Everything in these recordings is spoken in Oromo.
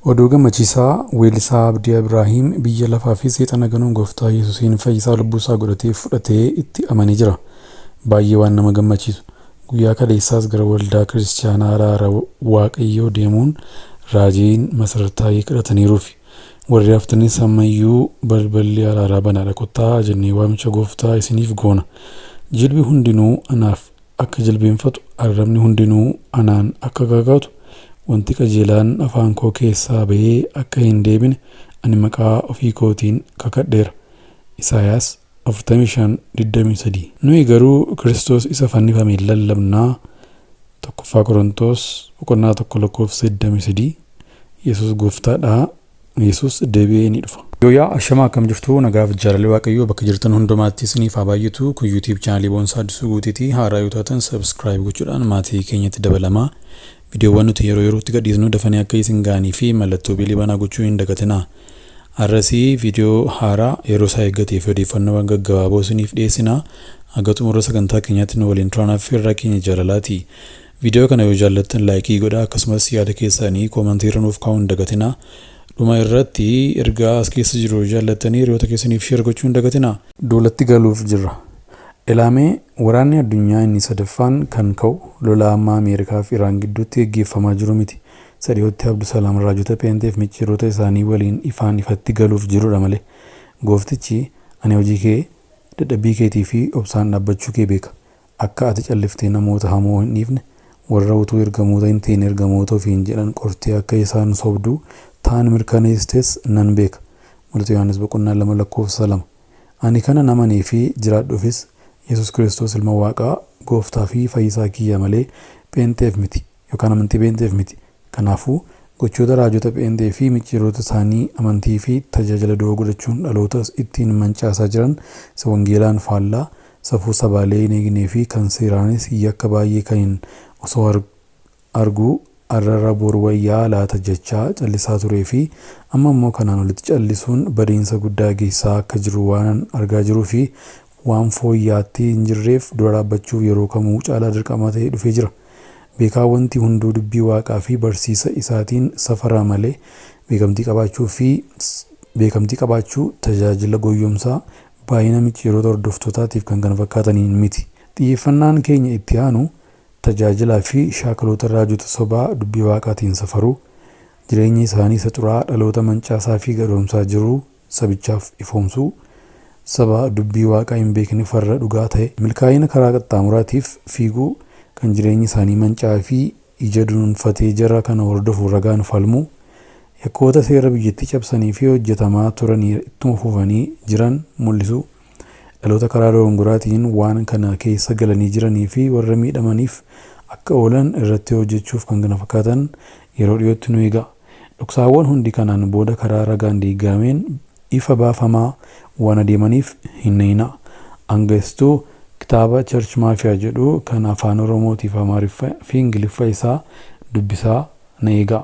Oduu gammachiisaa weellisaa Abdii Ibrahiim biyya lafaa fi seexana ganuun gooftaa Yesuusiin fayyisaa lubbuusaa godhatee fudhatee itti amanee jira. Baay'ee waan nama gammachiisu. Guyyaa kaleessaas gara waldaa kiristaanaa araara Waaqayyoo deemuun raajiin masarataayii kadhataniiruufi. Warri haftanis ammayyuu balballi araaraa banaadha kottaa jennee waamicha gooftaa isiniif goona. Jilbi hundinuu anaaf akka jilbeenfatu, arrabni hundinuu anaan akka kakatu, wanti qajeelaan afaan koo keessaa bahee akka hin deebine ani maqaa ofii kootiin kakadheera. Isaayaas 45:23. Nuyi garuu Kiristoos isa fannifame lallabnaa. Tokkoffaa Qorontos boqonnaa 1 lakkoofsa 23. Yesuus gooftaadha. Yesuus deebi'ee ni dhufa. Yooyaa ashamaa akkam jirtu nagaaf jaalalli Waaqayyoo bakka jirtan hundumaatti isiniif haa baay'atu. Kun YouTube chaanalii Boonsaa Addisuu Guutiitii haaraa yoo taatan subscribe gochuudhaan maatii keenyatti dabalamaa. Viidiyoowwan nuti yeroo yerootti gadhiisnu dafanii akka isin ga'anii fi mallattoo beelii banaa gochuu hin dagatinaa. Har'asii viidiyoo haaraa yeroo isaa eeggatee fi odeeffannoowwan gaggabaaboo isiniif dhiyeessina. Haga xumura sagantaa keenyaatti nu waliin turaan affeerraa keenya jaalalaati. Viidiyoo kana yoo jaallattan laayikii godhaa akkasumas yaada keessanii koomantii irra nuuf kaa'uu hin dagatinaa. Dhuma irratti ergaa as keessa jiru jaallattanii hiriyoota keessaniif share gochuu hin dagatinaa. Duulatti galuuf jirra. Ilaamee waraanni addunyaa inni sadaffaan kan ka'u lola amma Ameerikaa fi Iraan gidduutti geggeeffamaa jiru miti. Isa dhiyootti Abdusalaam raajota Pheenxeef micciirota isaanii waliin ifaan ifatti galuuf jirudha malee. Gooftichi ani hojii kee, dadhabbii keetii fi obsaan dhaabbachuu kee beeka. Akka ati calliftee namoota hamoo hin dhiifne, warra utuu ergamoota hin ta'in ergamoota ofiin jedhan qortee akka isaan sobduu ta'an mirkaneessites nan beeka. Mul'ata Yohaannis boqonnaa 2 lakkoofsa 2. Ani kanan amanee fi jiraadhuufis Yesuus Kiristoos ilma Waaqaa, gooftaa fi fayyisaa kiyya malee Pheenxeef miti yookaan amantii Pheenxeef miti. Kanaafuu gochoota raajota Pheenxee fi micciirota isaanii amantii fi tajaajila da'oo godhachuun dhaloota ittiin mancaasaa jiran isa wangeelaan faallaa, safuu sabaalee hin eegnee fi kan seeraanis yakka baay'ee kan hin osoo arguu arrarra bor wayyaa laata jechaa callisaa turee fi amma immoo kanaan olitti callisuun badiinsa guddaa geessisaa akka jiru waanan argaa jiruu fi waan fooyyaatti hin jirreef dura dhaabbachuuf yeroo kamuu caalaa dirqama ta'ee dhufee jira. Beekaa wanti hunduu dubbii Waaqaa fi barsiisa isaatiin safara malee beekamtii qabaachuu fi beekamtii qabaachuu, tajaajila goyyomsaa, baay'ina micciirota hordoftootaatiif kan kana fakkaataniin miti. Xiyyeeffannaan keenya itti aanu tajaajilaa fi shaakaloota raajota sobaa dubbii Waaqaatiin safaruu, jireenya isaanii isa xuraa'aa dhaloota mancaasaa fi gadhoomsaa jiru sabichaaf ifoomsuu, saba dubbii Waaqaa hin beekne farra dhugaa ta'e, milkaa'ina karaa qaxxaamuraatiif fiiguu, kan jireenyi isaanii manca'aa fi ija dunuunfatee jara kana hordofu ragaan falmuu, yakkoota seera biyyattii cabsanii fi hojjetamaa turanii ittuma fufanii jiran mul'isuu, dhaloota karaa dogongoraatiin waan kana keessa galanii jiranii fi warra miidhamaniif akka oolan irratti hojjechuuf kan kana fakkaatan yeroo dhiyootti nu eega. Dhoksaawwan hundi kanaan booda karaa ragaan deeggarameen ifa baafamaa waan adeemaniif hin na'inaa. Angastuu kitaaba Church Mafia jedhu kan afaan Oromootiif Amaariffa fi Ingiliffa isaa dubbisaa na eegaa.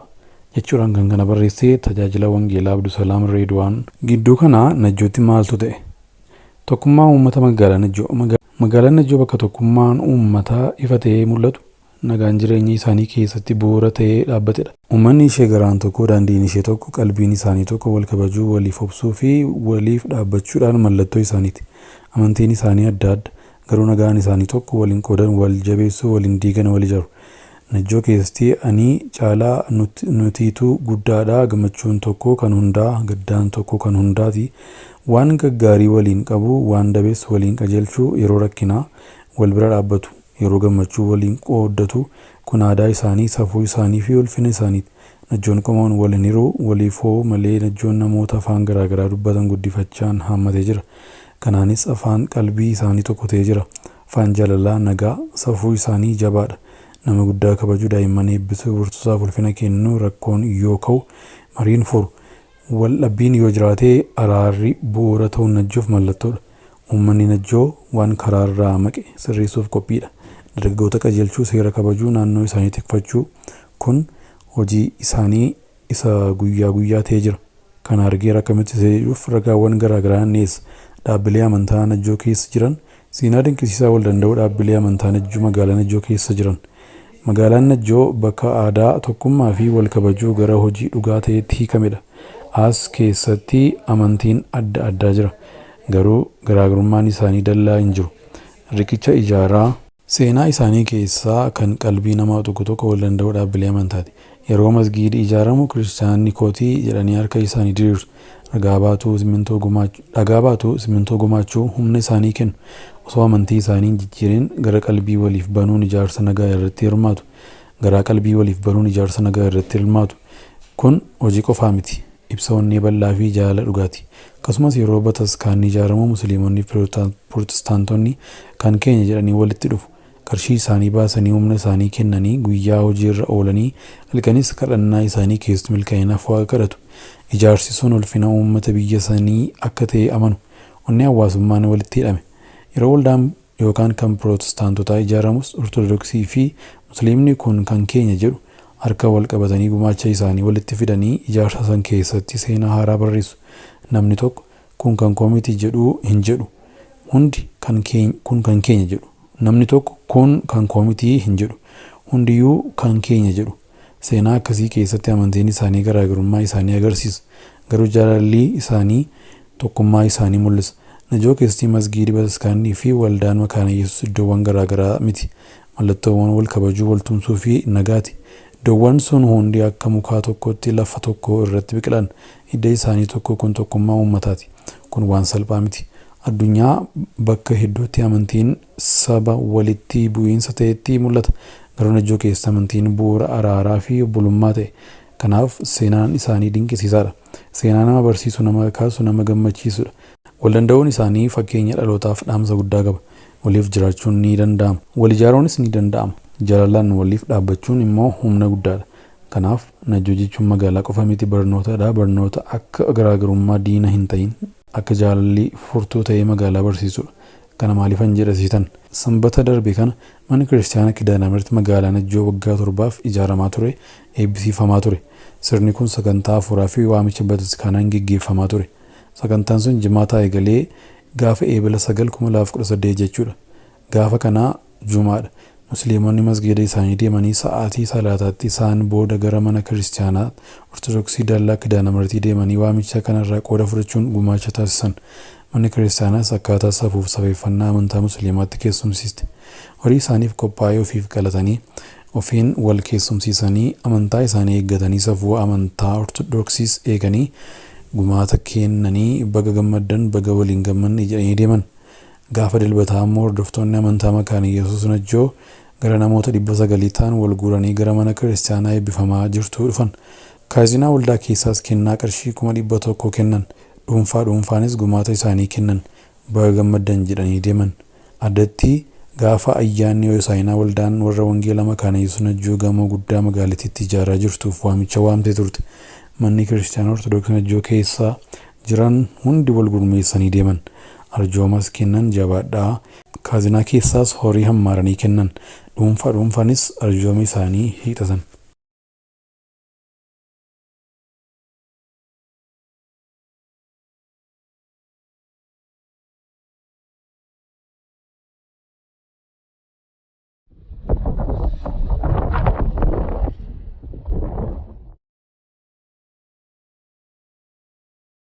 Jechuudhaan kan kana barreesse tajaajila wangeelaa Abdusalaam Reedwaan. Gidduu kana Najjootti maaltu ta'e? Tokkummaa uummata magaalaa Najjoo. Magaalaan Najjoo bakka tokkummaan uummataa ifa ta'ee mul'atu, nagaan jireenya isaanii keessatti bu'uura ta'ee dhaabbatedha. Uummanni ishee garaan tokko, daandiin ishee tokko, qalbiin isaanii tokko, wal kabajuu, waliif obsuu fi waliif dhaabbachuudhaan mallattoo isaaniiti. Amantiin isaanii adda adda, garuu nagaan isaanii tokko, wal hin qoodan, wal jabeessu, wal hin diigan, wal ijaaru. Najjoo keessatti ani caalaa nutiitu guddaadha, gammachuun tokko kan hundaa, gaddaan tokko kan hundaati. Waan gaggaarii waliin qabu, waan dabes waliin qajeelchu, yeroo rakkinaa wal bira dhaabbatu, yeroo gammachuu waliin qooddatu. Kun aadaa isaanii, safuu isaanii fi ulfina isaaniiti. Najjoon qomoon wal hin hiru, waliif hoo'u malee. Najjoon namoota afaan garaagaraa dubbatan guddifachaan haammatee jira. Kanaanis afaan qalbii isaanii tokko ta'ee jira. Afaan jaalalaa, nagaa, safuu isaanii jabaadha. Nama guddaa kabaju, daa'imman eebbisuu, burtusaaf ulfina kennu, rakkoon yoo ka'u mariin furu. Wal dhabbiin yoo jiraate araarri bu'uura ta'uun Najjoof mallattoodha. Uummanni Najjoo waan karaarraa maqe sirreessuuf qophiidha. Dargaggoota qajeelchuu, seera kabajuu, naannoo isaanii tikfachuu kun hojii isaanii isa guyyaa guyyaa ta'ee jira. Kana argeera akkamitti isa jedhuuf ragaawwan garaagaraa nan dhiyeessa. Dhaabbilee amantaa Najjoo keessa jiran. Seenaa dinqisiisaa wal danda'uu dhaabbilee amantaa Najjoo magaalaa Najjoo keessa jiran. Magaalaan Najjoo bakka aadaa tokkummaa fi wal kabajuu gara hojii dhugaa ta'etti hiikamedha. As keessatti amantiin adda addaa jira. Garuu garaagarummaan isaanii dallaa hin jiru. Riqicha ijaaraa seenaa isaanii keessaa kan qalbii namaa tuqu tokko wal danda'uu dhaabbilee amantaati. Yeroo masgiidi ijaaramu kiristaanni kootii jedhanii harka isaanii diriirsu. Dhagaa baatu simintoo gumaachuu humna isaanii kennu. Osoo amantii isaanii hin jijjiirin gara qalbii waliif banuun ijaarsa nagaa irratti hirmaatu. Garaa qalbii waliif banuun ijaarsa nagaa irratti hirmaatu. Kun hojii qofaa miti. Ibsa onnee bal'aa fi jaalala dhugaati. Akkasumas yeroo bataskaanni ijaaramu musliimonni fi pirootestaantonni kan keenya jedhanii walitti dhufu. Qarshii isaanii baasanii humna isaanii kennanii guyyaa hojiirra oolanii halkanis kadhannaa isaanii keessatti milkaa'inaaf waaqa kadhatu. Ijaarsi sun ulfina uummata biyya sanii akka ta'e amanu. Onnee hawaasummaan walitti hidhame. Yeroo waldaan yookaan kan pirootestaantotaa ijaaramus ortodoksii fi musliimni kun kan keenya jedhu harka wal qabatanii gumaacha isaanii walitti fidanii ijaarsa san keessatti seenaa haaraa barreessu. Namni tokko kun kan koo miti jedhuu hin jedhu. Hundi kun kan keenya jedhu. Namni tokko kun kan koo miti hin jedhu. Hundiyyuu kan keenya jedhu. Seenaa akkasii keessatti amantiin isaanii garaagarummaa isaanii agarsiisa. Garuu jaalalli isaanii tokkummaa isaanii mul'isa. Najoo keessatti masgiidi bataskaannii fi waldaan makaana Yesuus iddoowwan garaagaraa miti. Mallattoowwan wal kabajuu, wal tumsuu fi nagaati. Iddoowwan sun hundi akka mukaa tokkotti lafa tokko irratti biqilan. Hidda isaanii tokko kun tokkummaa uummataati. Kun waan salphaa miti. Addunyaa bakka hedduutti amantiin saba walitti bu'iinsa ta'etti mul'ata. Garuu Najjoo keessatti amantiin bu'uura araaraa fi obbolummaa ta'e. Kanaaf seenaan isaanii dinqisiisaadha. Seenaa nama barsiisu, nama kaasu, nama gammachiisudha. Wal danda'uun isaanii fakkeenya dhalootaaf dhaamsa guddaa qaba. Waliif jiraachuun ni danda'ama. Wal ijaaruunis ni danda'ama. Jaalalaan waliif dhaabbachuun immoo humna guddaadha. Kanaaf Najjoo jechuun magaalaa qofa miti barnootadha. Barnoota akka garaagarummaa diina hin ta'in akka jaalalli furtuu ta'ee magaalaa barsiisudha. Kana maaliifan jedha siitan? Sanbata darbe kana mana kiristaanaa Kidaanaamiratti magaalaa Najjoo waggaa 7f ijaaramaa ture eebbisiifamaa ture. Sirni kun sagantaa hafuuraa fi waamicha bataskaanaan geggeeffamaa ture. Sagantaan sun jimaataa eegalee gaafa eebila 9 2018 jechuudha. Gaafa kanaa Jumaadha. Musliimonni masgiida isaanii deemanii sa'aatii salaataatti isaan booda gara mana kiristaanaa Ortodoksii dallaa Kidaanamirtii deemanii waamicha kanarraa qooda fudhachuun gumaacha taasisan. Manni kiristaanaas akkaataa safuuf safeeffannaa amantaa musliimaatti keessumsiiste. Horii isaaniif qophaa'ee ofiif qalatanii ofiin wal keessumsiisanii amantaa isaanii eeggatanii safuu amantaa Ortodoksiis eeganii gumaata kennanii baga gammaddan baga waliin gammanne jedhanii deeman. Gaafa dilbataa immoo hordoftoonni amantaa makaana Yesuus Najjoo gara namoota 900 ta'an wal guuranii gara mana kiristaanaa eebbifamaa jirtuu dhufan. Kaazinaa waldaa keessaas kennaa qarshii 100,000 kennan. Dhuunfaa dhuunfaanis gumaata isaanii kennan. Baga gammaddan jedhanii deeman. Addatti gaafa ayyaanni Hosaayinaa waldaan warra wangeela makaana Yesuus Najjoo gamoo guddaa magaalittiitti ijaaraa jirtuuf waamicha waamtee turte. Manni kiristaanaa Ortodoksii Najjoo keessa jiran hundi wal gurmeessanii deeman. Arjoomas kennan jabaadhaa. Kaazinaa keessaas horii hammaaranii kennan. Dhuunfaa dhuunfaanis arjooma isaanii hiixatan.